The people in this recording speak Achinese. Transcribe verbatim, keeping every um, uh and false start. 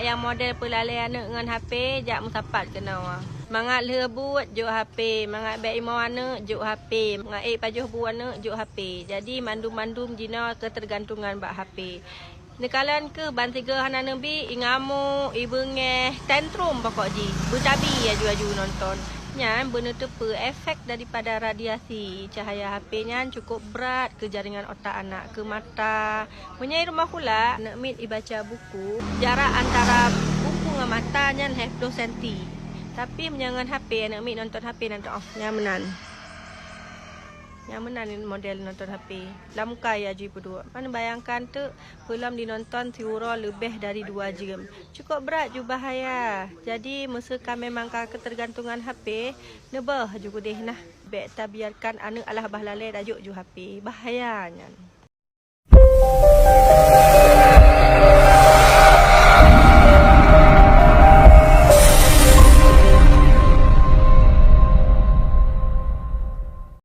Nyang model peulalé aneuk ngon H P jak meusapat keunoe. Mangat lheueh buet jok H P, mangat bèk imoe aneuk jok H P, mangat ék pajoh bu aneuk jok H P. Jadi mandum-mandum jinoe keutergantungan bak H P. Neukalon keuh ban sigoe hana neubi, ingamok, ibeungéh, tantrum pokok jih, beutabi aju-aju nonton. Nyan beuneuteupeu efek daripada radiasi cahaya H P nyan cukup brat keu jaringan otak anak, keu mata. Meunyoe i rumoh kulak, aneuk miet ibaca buku, jarak antara buku ngon mata nyan lhèe ploh senti. Tapi meunyoe ngon H P, aneuk miet nonton H P nyan teuh, nyan meunan. Nyan meunan model nonton H P. Lam muka ya jih peuduek. Man bayangkan teuk, peulom dinonton siuroe leubeh dari dua jeuem. Cukup brat ju bahaya. Jadi, meuseuka memang ka keutergantungan H P, neubeuh ju keudeh nah. Bèk tabiarkan aneuk alah bah lalé tajok ju H P. Bahaya nyan.